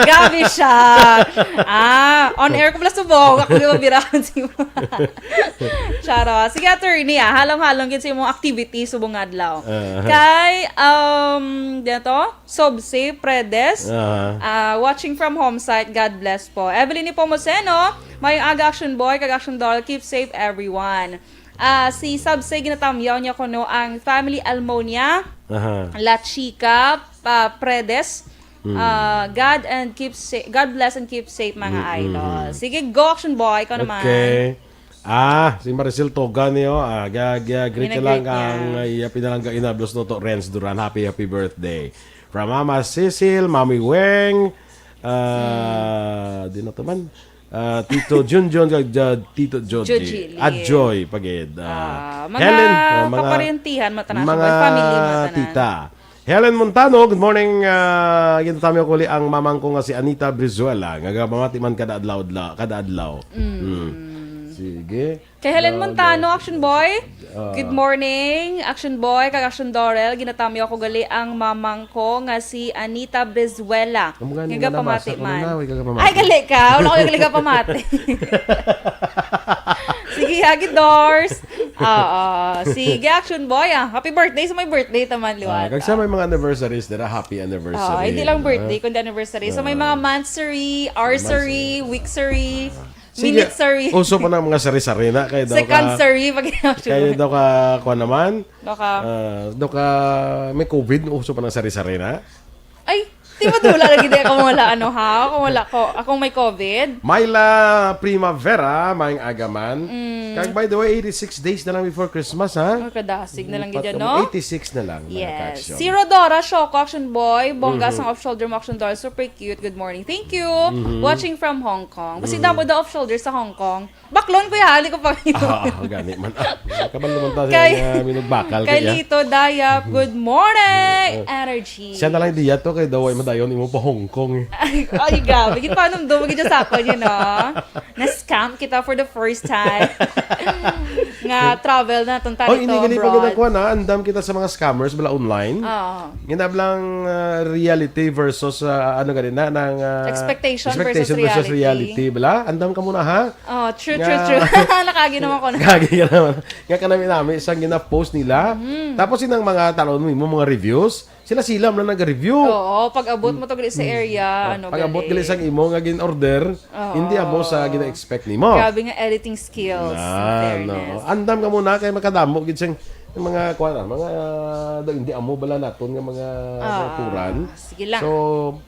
Gabi siya. Ah, on air ko pala subong. Ako yung mabirahan si Charo. Sige, attorney, ah. Halong-halong gid sa imong activity subong nga adlaw. Ah. Kay, um, dito, Sobse Predes, Aha. ah, watching from home site. God bless po. Evelyn Nepomuceno, mayong aga, Action Boy, kag Action Doll. Keep safe, everyone. Ah, si Sobse, ginatamyaw niya kuno ang family Almonia, Aha. La Chica, pa, Predes. Mm. Ah, God and keep sa-, God bless and keep safe, mga Mm, mm, idol. mm. Sige, go, Action Boy, ikaw naman. Okay. Ah, si Maricel Toga niyo, ah, ga-, ga-, greet niya lang Gina-greet niya. ang, ah, iya pinalangga ina, Blos Toto Renz Duran. Happy, happy birthday. From Mama Cecil, Mami Weng, ah, Hmm. di na to man. Ah, Tito Junjun, kag, ah, Tito Joji. Joji Lee. At Joy, pagid. Ah, Ah, mga Helen, ah, mga kaparyentihan, matanan. mga Mga family, matanan. tita. Helen Montano, good morning. Ah, ginatami ko uli ang mamang ko nga si Anita Brizuela, nga gapamati man kada adlaw, adlaw, kada adlaw. Mm. Mm. Sige. Kay Helen Ah, Montano, Action Boy. Ah. Good morning, Action Boy, kag Action Dorel. Ginatami ako gali ang mamang ko nga si Anita Brizuela. Amo gani Nga nga gapamati nabasa ko na man. na, way ka gapamati. Ay, gali ka. Wala ko gali gapamati. Sige, Hagi Dors. Oo. Sige, Action Boy, ah. Happy birthday sa may birthday taman, Ah, liwat, kag sa ah. may mga anniversaries dira, happy anniversary. Oo, hindi lang birthday, Ah. kundi anniversary. So, may Ah. mga monthsary, arsary, Monthsary. weeksary, Sige, minutesary. uso pa na mga sari-sari na, kay daw ka, Secondsary, pag kay daw ka, kuwan naman, Daw ka ah, daw ka may covid, uso pa na sari-sari na. Ay, di ba wala lagi di ako wala, ano, ha? Kung wala ko, akong may covid. Myla Primavera, maayong aga man. Mm. Kag, by the way, eighty-six days na lang before Christmas, ha? Ang kadasig na lang Lipat gid yan, ka mo, no? eighty-six na lang, mga Yes. ka-action. Si Rodora Shoko, Action Boy, bongga Mhm. sang off-shoulder mo, Action Doll, super cute. Good morning. Thank you. Mhm. Watching from Hong Kong. Basi Mhm. damo daw off-shoulder sa Hong Kong. Baklon, kuya, hali ko pa. Ah, gani man. Ah, kabalo man ta siya Kay, nga minugbakal kay kaya. Lito Dayap, good morning, Uh, energy. Siya na lang diya to, kay daw ay madayon imo pa Hong Kong eh. Ay, ay, grabe. Gid pa nung dumagi dyan sa ako, you know? Na-scam kita for the first time. Nga travel na itong Oy, hindi gali pa abroad. Ginakuha na. Andam kita sa mga scammers, bala online. Oo. Ginablang, ah, reality versus, ah, ano gani na, ng, ah, Expectation expectation versus versus reality. reality, bala? Andam ka muna, ha? Oh, true, Nga true, true. Nakagi naman ko na. Nakagi ka naman. Nga kanami-nami, isang gina-post nila. Mm. Tapos, yun ang mga talon mo, mga reviews, sila-sila man ang nag-review. Oo, pag abot mo to gali sa Mm. area, Oh, ano pag abot gali. gali sa imo nga gin-order, Oo. hindi amo sa gina-expect nimo. Grabe nga editing skills, in Na, fairness. no. Andam ka muna kay makadamo gid siyang mga, kuwan na, mga, daw hindi amo bala naton nga mga Ah, kulturan. Sige lang. So,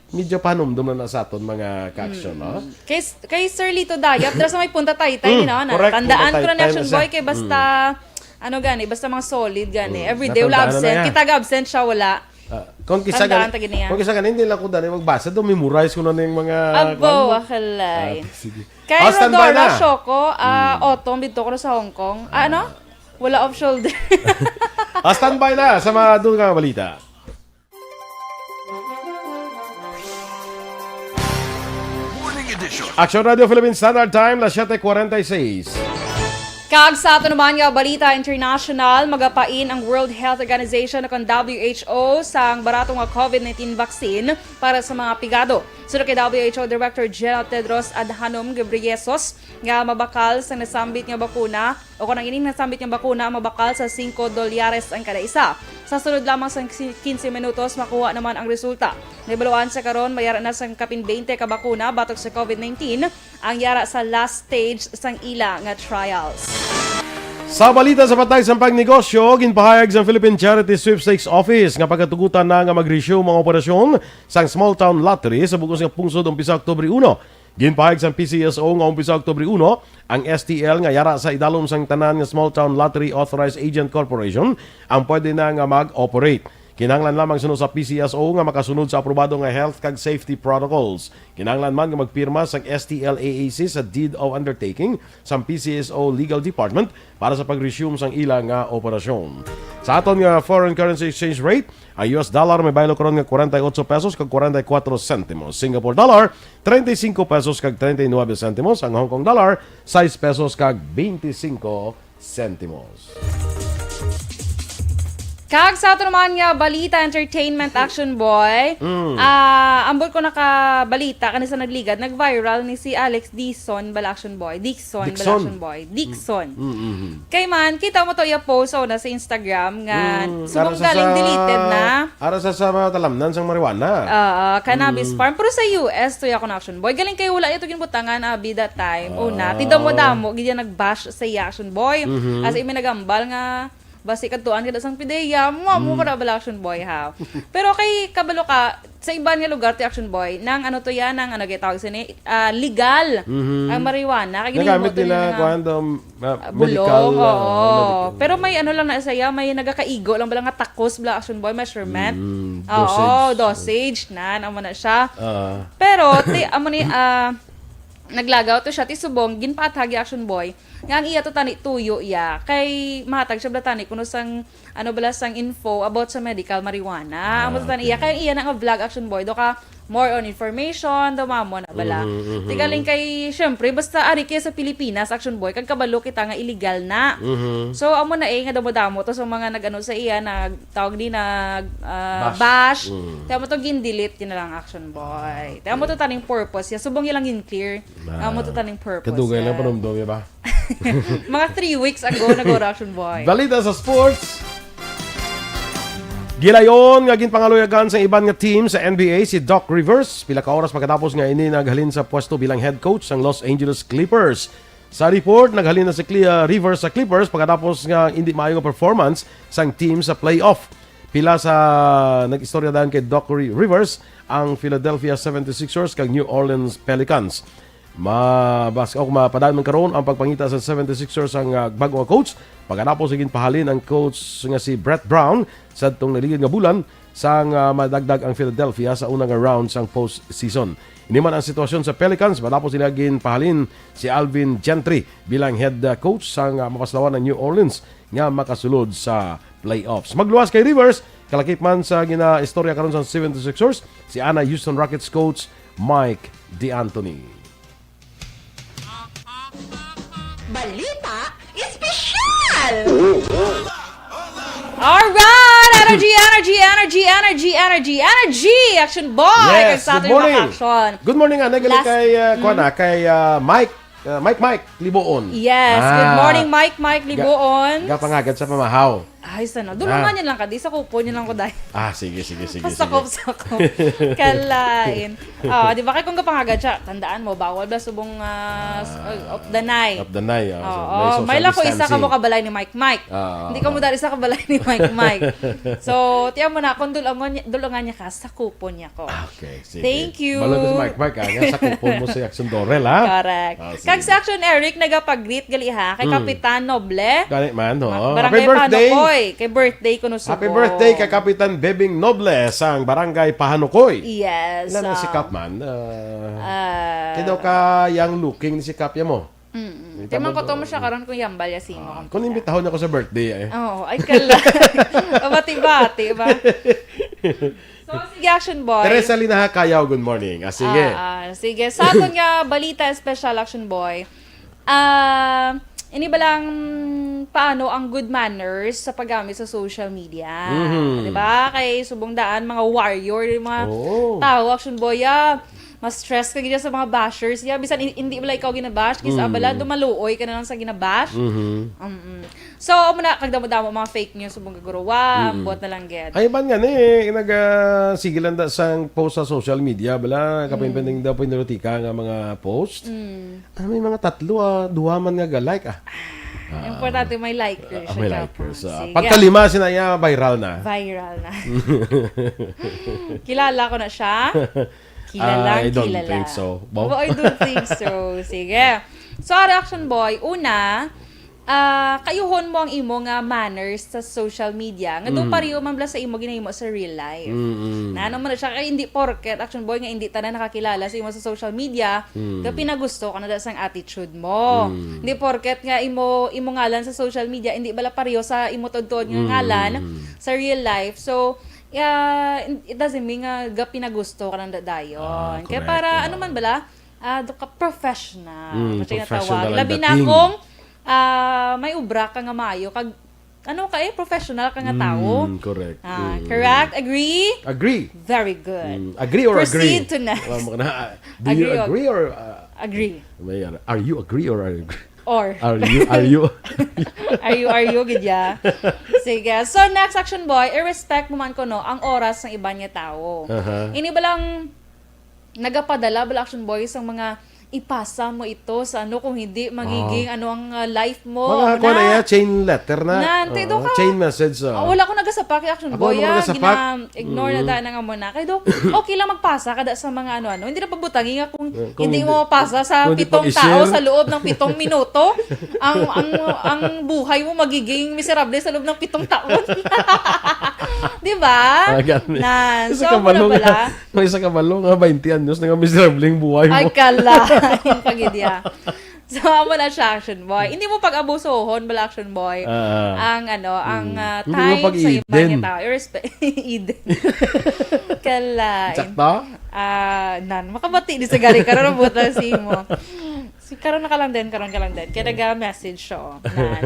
medyo panumdum na, na sa aton mga ka-action, Mm. no? Kay, kay Sir Lito Dayap, dira sa may Punta Taytay, Mm, you know, na, correct, tandaan Punta ko na ni Taytay Action na siya. Boy, kay basta, Mm. ano gani, basta mga solid gani. Mm, Every day, wala natandaan na absent. na niya. Kita ga-absent siya, wala. Ah, kung kisa Tandaan gani, ta gid niya. Kung kisa gani, hindi lang ko dali magbasa, do memorize ko na ning mga Abo, kwan mo. Akalay. Ah, sige. Kay Ah, standby Rodora na. Shoko, ah, Hmm. autumn dito ko sa Hong Kong. Ah, ano? Wala off shoulder. Ah, standby na sa mga doon nga balita. Morning edition. Action Radio Philippine Standard Time, las siete cuarenta y seis. Kag sa ato naman nga balita international, magapain ang World Health Organization o kon W H O sang barato nga COVID nineteen vaccine para sa mga pigado. Suno kay W H O Director General Tedros Adhanom Ghebreyesus nga mabakal sang nasambit nga bakuna o kon ang ining nasambit nga bakuna mabakal sa singko dolyares ang kada isa. Sa sulod lamang sang quince minutos, makuha naman ang resulta. Nahibaluan sa karon, may ara na sang kapin twenty ka bakuna batok sa COVID nineteen ang yara sa last stage sang ila nga trials. Sa balita sa patay sang pagnegosyo, ginpahayag sang Philippine Charity Sweepstakes Office nga pagatugutan na nga mag-resume ang operasyon sang Small Town Lottery sa bug-os nga pungsod umpisa Oktubre uno. Ginpahayag sang P C S O nga umpisa Oktubre uno ang S T L nga yara sa idalom sang tanan nga Small Town Lottery Authorized Agent Corporation ang pwede na nga mag-operate. Kinahanglan lamang suno sa P C S O nga makasunod sa aprobado nga health kag safety protocols. Kinahanglan man nga magpirma sang S T L A A C sa deed of undertaking sang P C S O Legal Department para sa pag-resume sang ila nga operasyon. Sa aton nga foreign currency exchange rate, ang U S dollar may baylo karon nga forty-eight pesos kag forty-four centimos. Singapore dollar, treinta y cinco pesos kag treinta y nueve centimos. Ang Hong Kong dollar, sais pesos kag veinticinco centimos. Kag sa ato naman nga balita, entertainment, Action Boy. Mm. Ah, ambot ko nakabalita, kani sa nagligad, nag-viral ni si Alex Dizon bala, Action Boy. Dizon bala, Dizon. Action Boy. Dizon. Mm, mm, mm. Kay man, kita mo to iya post, oh, na sa Instagram nga Mm, subong ara sa galing sa deleted na. Ara sa, sa mga talamnan sang marijuana. Oo, cannabis Mm. farm. Pero sa U S to ya, kon, Action Boy. Galing kay wala niya to ginbutangan, abi, that time. Una, Ah. ti damo-damo gid ya nag-bash sa iya, Action Boy. Mhm. As in, may nagambal nga basi kadtuan ka daw sang pideya, mo, mo Mm. para bala, Action Boy, ha. Pero kay kabalo ka, sa iban nga lugar ti, Action Boy, nang ano to ya, nang ano gitawag sini, ah, legal Mhm. ang marijuana. Kay ginhimo Nagamit to nila, nila nga, kuwan, daw, ah, ah, bulong, medical, ah, oo. medical. Pero may ano lang na sa iya, may nagakaigo lang bala nga takos bala, Action Boy, measurement. Mm, Oo, dosage. dosage, na, amo na siya. Ah. Pero, ti, amo ni, ah, naglagaw to siya, ti subong, ginpaathag ya, Action Boy, nga ang iya to tani tuyo ya, kay mahatag siya bala tani kuno sang, ano bala, sang info about sa medical marijuana. Amo to Ah, tani iya, okay. kay iya na nga vlog, Action Boy, do ka more on information, do mamo na bala. Mhm, mhm. Ti galing kay, syempre, basta ari kaya sa Pilipinas, Action Boy, kag kabalo kita nga illegal na. Mhm. So, amo na eh, nga damo-damo to sa mga nag-ano sa iya, nagtawag ni, nag, ah, Bash. bash. Mm. Ti amo to gin-delete yun na lang, Action Boy. Ti amo to taning purpose ya, subong ya lang gin-clear. Ah, Amo to taning purpose, kadugay lang, yeah. Panumdom, ya ba? Mga three weeks ago, nag-Action Boy. Balita sa sports. Gilayon nga ginpangaluyagan sa iban nga team sa N B A si Doc Rivers. Pila ka oras pagkatapos nga ini naghalin sa pwesto bilang head coach sang Los Angeles Clippers. Sa report, naghalin na si Cli-, ah, Rivers sa Clippers pagkatapos nga hindi maayo nga performance sang team sa playoff. Pila sa nag-istorya dayon kay Doc Ri-, Rivers ang Philadelphia seventy-sixers kag New Orleans Pelicans. Mabas-, o mapadayon man karon ang pagpangita sa seventy-sixers ang, ah, bag-o nga coach. Pagkatapos, ginpahalin ang coach nga si Brett Brown sadtong naligid nga bulan sang, ah, madagdag ang Philadelphia sa una nga round sang postseason. Ini man ang sitwasyon sa Pelicans matapos nila ginpahalin si Alvin Gentry bilang head, ah, coach sang, ah, mapaslawan ang New Orleans nga makasulod sa playoffs. Magluwas kay Rivers, kalakip man sa ginaistorya karon sa seventy-sixers, si ana Houston Rockets coach Mike D'Antoni. Balita Espesyal! Alright! Energy, energy, energy, energy, energy, energy! Action Boy! Yes, Kag sa good ato yung morning. Action. Good morning, Ana. Galing Last kay, uh, Mm. kuwan, ah, kay, uh, Mike, uh, Mike, Mike Liboon. Yes, good Ah. morning, Mike, Mike Ga-, Liboon. Gapangagad sa pamahaw. Ay, sana. Ah. Dulungan niya lang ka, di sa kupon niya lang ko, day. Ah, sige, sige, sige, sige. Sakop-sakop. Kalain. Ah, di ba, kay kung gapangagad siya, tandaan mo, bawal ba subong, ah, s-, Ah, of the night? Of the night, ah, so, Oo, may social may lang ko isa ka distancing. Mo kabalay ni Mike Mike. Ah, Hindi ka ah. Mo dali sa kabalay ni Mike Mike. So, tiyan mo na, kung dulungan niya, dulungan niya ka, sakupon niya ko. Ah, okay, sige. Thank you. Balo ko si Mike Mike, ah, nga sakupon mo si Action Dorel, ha? Correct. Ah, sige. Kag si Action Eric, nagapag-greet gali, ha, kay Mm. Kapitan Noble. Gani man, ho. Ma-, Barangay Happy birthday. Panokoy. Ay, kay birthday ko no subong. Happy birthday kay Kapitan Bebing Noble sang Barangay Pahanukoy. Yes, Ilan na si ah. Kap man? Ah, Ah. Kay daw ka young looking ni si Kap ya mo. Mm-mm. Di Kay man ko to mo siya karon kung yambal ya si mo. Ah, kung imbitahon ako sa birthday eh. Oo, ay kala. Pabati-bati ba? So, sige, Action Boy. Teresa Linaha Kayaw, good morning. Ah, sige. Ah, ah, sige. Sa aton nga balita, special Action Boy. Ah, ini ba lang paano ang good manners sa paggamit sa social media? Mhm. Di ba? Kay subong daan, mga warrior, yung mga Oo. tao, Action Boy, ah, ma-stress ka gid sa mga bashers. Yeah, bisan in- hindi wala ikaw ginabash, kis Mm. abala, dumaluoy ka na lang sa ginabash. Mhm. Mm-mm. So, amo na, kag damo-damo mga fake news, subong kaguruwa, Mm. buot na lang gid. Ay, ban nga ni, naga, sige lang da sang post sa social media, bala, kapin-, Mm. pinding daw pinulutika nga mga post. Mm. Ah, may mga tatlo, ah, duha man nga ga-like, ah. Ah, Importante may likers ah, may sa likers, Japon. ah. Sige. Pagkalima, sina iya, viral na. Viral na. Kilala ko na siya. Kilalang I don't kilala. think so. Bo? Oh, I don't think so. Sige. So, ara, Action Boy, una, ah, kayuhon mo ang imo nga manners sa social media. Nga daw Mm. pareho man bala sa imo ginahimo sa real life. Mm-mm. Na ano man na siya, kay hindi porket, Action Boy, nga hindi tanan nakakilala sa imo sa social media, Mm. nga pinagusto ka na da sang attitude mo. Mm. Hindi porket nga imo, imo ngalan sa social media, hindi bala pareho sa imo tuod-tuod nga Mm. ngalan sa real life. So, yeah, it doesn't mean nga ga pinagusto ka lang da dayon. Ah, Kaya correct, para, yeah. ano man bala, ah, do ka professional. Mm, Kasi nga professional tawag. ang Labi na dating. kung, ah, may obra ka nga maayo, kag, ano ka eh, professional ka nga tao. Mm, correct. Ah, Mm. correct? Agree? Agree. Very good. Mm, agree or Proceed agree? to next. Wala mo ka na, ah, do you Agree or agree or, ah, Agree. may, ano, are you agree or are you agree? Or. Are you, are you? Are you, are you, gid ya? Sige. So, next, Action Boy, i-respect mo man kuno ang oras ng iban nga tao. Aha. Ini ba lang nagapadala bala, Action Boy, sa mga ipasa mo ito sa ano, kung hindi, magiging Ah. ano ang, ah, life mo, Mga ano kuha na na. yan, chain letter na. Na, ante, Oo, do ka. chain message, ah. Ah, wala ko nagasapak kay Action Ako Boy, naman ah. nagasapak. Gina-ignore na Mm. daan ang amo na. Kay do, okay lang magpasa kada sa mga ano-ano. Hindi na pabutangi nga kung Eh, kung hindi hindi, mo mapasa sa kung hindi pitong pag-i-share. tao sa loob ng pitong minuto, ang, ang, ang buhay mo magiging miserable sa loob ng pitong taon. Di ba? Ah, gani. Nan, Isa so, ka amo na balo nga, pala. may isa ka balo nga twenty anyos na nga miserable ang buhay mo. Ay, kala. Yung pagidya. So, amo na siya, Action Boy. Hindi mo pag-abusuhon, bala, Action Boy. Ah. Ang, ano, ang, Mm. ah, Hindi mo time sa iba pag-Eden. nga tao. I-respect. Eden. Kalain. Sakto? Ah, nan. Makabati di sa gali. Karon, ang buta si mo. Si karon na ka lang din, karon ka lang din. Kaya naga-message siya, oh. Nan.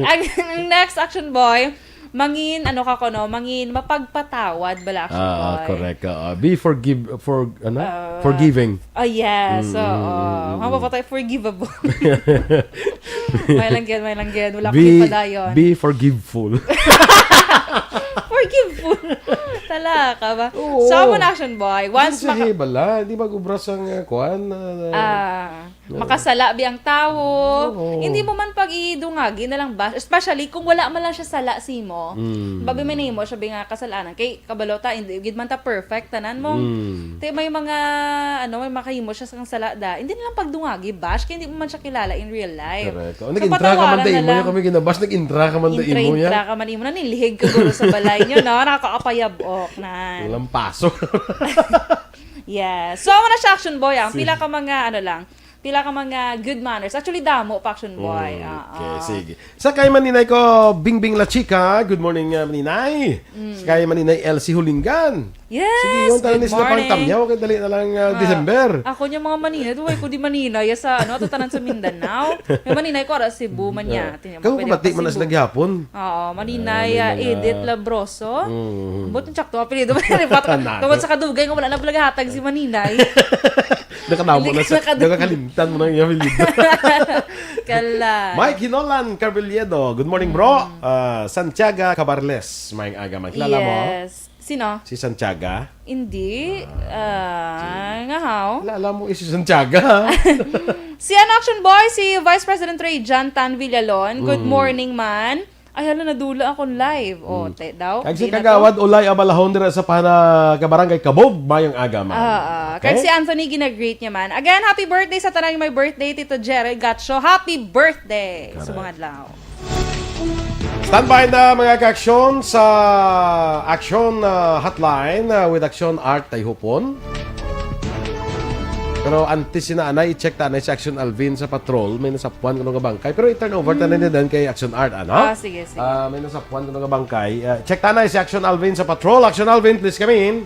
Ang, ang next, Action Boy, mangin, ano ka ko, no? Mangin, mapagpatawad, bala, Action Ah, Boy. correct. Ah, be forgive, for, ano? Ah, Forgiving. Oh, yes. Mm, Oo. mm, mm, mm. Mapapatay, forgivable. May lang yan, may lang yan. Wala Be, kami padayon. be forgiveful. Forgiveful. Tala ka ba? Oo. So, amo na, Action Boy. Once Hindi siya maka- hibala. Hindi mag-ubra sa nga, kuan, ah, Ah, no. makasala bi ang tawo. Oo. Hindi mo man pag-idungagi na lang ba? Especially kung wala man lang siya sala si mo. Mm. Babi may nahimo siya bi nga kasalanan. Kay kabalo ta, hindi gid man ta perfect, tanan mo. Mm. Te, may mga, ano, may makahimo siya sa kang sala da. Hindi na lang pagdungagi, bash, kay hindi mo man siya kilala in real life. Correct. Oh, So, nag-intra ka man patawaran da na imo lang. niya, kami ginabash, nag-intra ka man da Intra, imo niya. intra ka man imo na, nilihig ka gulo sa balay niyo, no? Nakakaapayabok na. Walang paso. Yes. So, amo na siya, Action Boy, ang Sige. pila ka mga, ano lang, pila ka mga good manners. Actually, damo pa, Action Boy. Mm, okay, Ah, ah. sige. Sa kay Maninay ko, Bingbing La Chica. Good morning, uh, Maninay. Mm. Sa kay Maninay Elsie Hulinggan. Yes, Sige, yung tanan good ni sila pang morning. Tamyaw, kay dali na lang, uh, Ah, December. Ako niya mga Maninay, duway ko di Maninay, ya sa, ano, ato tanan sa Mindanao. May Maninay ko, ara Cebu man niya. Ah. Tingnan mo, Kamo pwede pabati pa man na Cebu. sila gihapon. Oo, Maninay, Ah, may ah, mga Edith Labroso. Mm. Buot ang tsakto, apelyido. Nana. Tungod sa kadugay nga wala na pala hatag si Maninay. Nakadamo Hindi na ka sa, nakadamo. nakakalimtan mo na yung apelyido. Kala. Mike Hinolan Carbiliedo. Good morning, bro. Mm. Ah, Santiago Cabarles. Mayang aga man. Kilala mo? Yes. Sino? Si Santiago? Hindi. Ah, Ah, sige. nga how? Kilala mo eh si Santiago. Si ano, Action Boy, si Vice President Ray John Tan Villalon. Good Mm. morning, man. Ay, hala, nadula akong live. Oh, Mm. te, daw. Kag Di si na to. Kagawad Olay Abalahon dira sa Pana, Kabarangay Kabog. Mayang aga, man. Ah, ah. Kag Okay? si Anthony, ginagreet niya man. Again, happy birthday sa tanan may birthday, Tito Jerry Gacho. Happy birthday! Correct. Sa mga adlaw. Standby na, mga ka-aksyon, sa Action, ah, Hotline, ah, with Action Art Tayhupon. Pero antes sina anay, i-check ta anay si Action Alvin sa patrol. May nasapuan kuno nga bangkay. Pero i-turn over ta na din kay Action Art, ano? Ah, sige, sige. Ah, may nasapuan kuno nga bangkay. Ah, check ta anay si Action Alvin sa patrol. Action Alvin, please come in.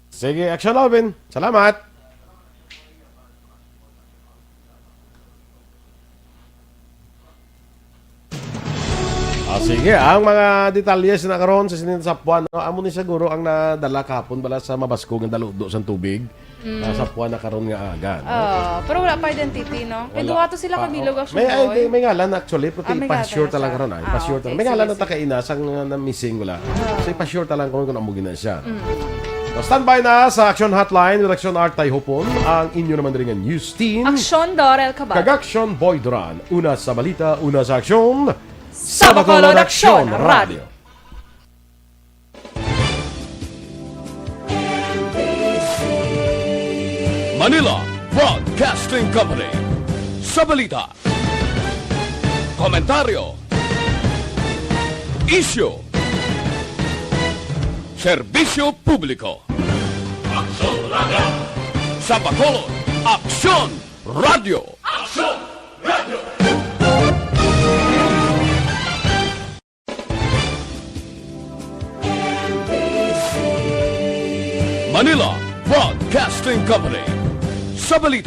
Sige, Action Alvin. Salamat. Ah, sige, ang mga detalye na karon sa sinin sa puan, no? Amo ni siguro ang nadala kahapon bala sa mabaskog nga daludo sa tubig. Ah, sa puan na karon nga aga, no? Ah, pero wala pa identity, no? Kay Wala duha to sila pa. kabilog, Oh, actually, may, ay, boy. may ngalan, actually, pero Ah, may i-pa-sure ngalan ta lang siya. karon, ah. Ah, I-pa-sure ta. okay. May Sige, ngalan na sige. ta kaina sang, ah, na-missing wala. So, i-pa-sure ta lang kung, kung amo gina siya. So, standby na sa Action Hotline with Action Art Tayhupon, ang inyo naman rin nga news team. Aksyon, Dorel Cabal. Kag Action Boy Duran. Una sa balita, una sa aksyon. Sa Bacolod, Aksyon Radio. Manila Broadcasting Company. Sa balita, komentaryo, isyu, serbisyo publiko. Aksyon Radio. Sa Bacolod, Aksyon Radio. Aksyon Radio. Manila Broadcasting Company. Sa balita,